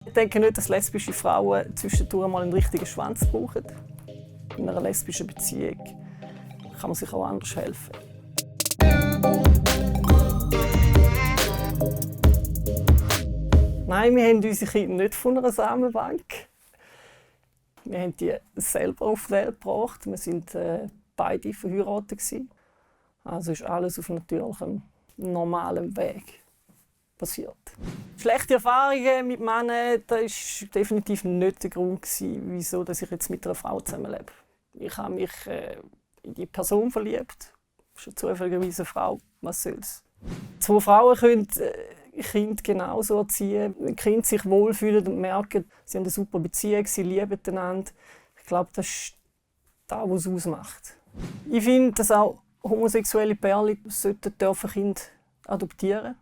Ich denke nicht, dass lesbische Frauen zwischendurch mal einen richtigen Schwanz brauchen. In einer lesbischen Beziehung kann man sich auch anders helfen. Nein, wir haben unsere Kinder nicht von einer Samenbank. Wir haben die selber auf die Welt gebracht. Wir waren beide verheiratet. Also ist alles auf natürlichem, normalem Weg passiert. Schlechte Erfahrungen mit Männern, das war definitiv nicht der Grund, wieso ich jetzt mit einer Frau zusammenlebe. Ich habe mich in die Person verliebt. Das ist zufälligerweise eine Frau. Was soll's? Zwei Frauen können Kinder genauso erziehen. Wenn Kinder sich wohlfühlen und merken, sie haben eine super Beziehung, sie lieben einander. Ich glaube, das ist das, was es ausmacht. Ich finde, dass auch homosexuelle Pärchen dürfen Kinder adoptieren.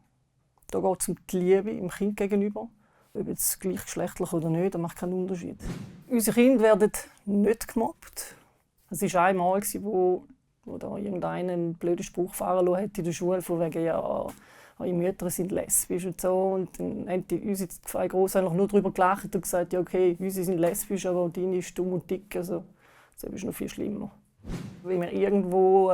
Da geht es um die Liebe im Kind gegenüber. Ob jetzt gleichgeschlechtlich oder nicht, das macht keinen Unterschied. Unsere Kinder werden nicht gemobbt. Es war einmal, wo da irgendeiner einen blöden Spruch fahren hat in der Schule, von wegen, ja, eure Mütter sind lesbisch und so. Und dann haben unsere zwei Grossen nur darüber gelacht und gesagt, ja, okay, unsere sind lesbisch, aber deine ist dumm und dick. Also, das ist noch viel schlimmer. Wenn wir irgendwo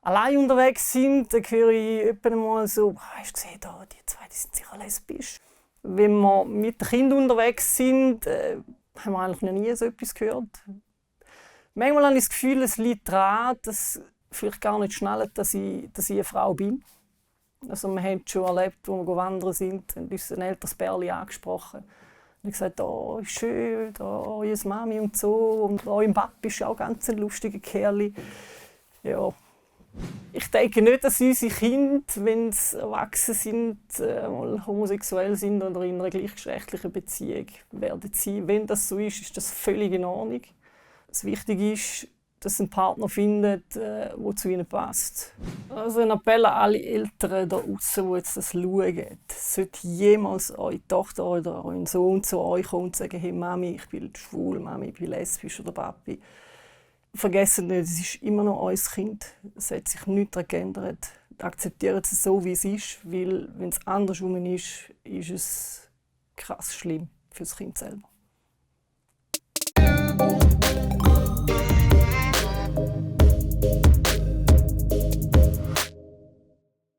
allein unterwegs sind, dann höre ich öppe mal so, hast du gesehen, die zwei die sind sicher lesbisch. Wenn wir mit den Kindern unterwegs sind, haben wir eigentlich noch nie so etwas gehört. Manchmal habe ich das Gefühl, es liegt daran, dass vielleicht gar nicht schnell, dass ich eine Frau bin. Also wir haben schon erlebt, als wir wandern sind, haben uns ein älteres Pärchen angesprochen. Und ich gesagt, oh, ist schön, oh, eure Mami und so. Und euer Papi ist auch ganz ein lustiger Kerl. Ja. Ich denke nicht, dass unsere Kinder, wenn sie erwachsen sind, mal homosexuell sind oder in einer gleichgeschlechtlichen Beziehung werden sein. Wenn das so ist, ist das völlig in Ordnung. Das Wichtige ist, dass sie einen Partner findet, der zu ihnen passt. Also ein Appell an alle Eltern da draussen, die jetzt das schauen. Sollte jemals eure Tochter oder euer Sohn zu euch kommen und sagen, hey Mami, ich bin schwul, Mami, ich bin lesbisch oder Papi. Vergesst nicht, es ist immer noch euer Kind. Es hat sich nichts daran geändert. Akzeptiert es so, wie es ist, weil wenn es andersrum ist, ist es krass schlimm für das Kind selber.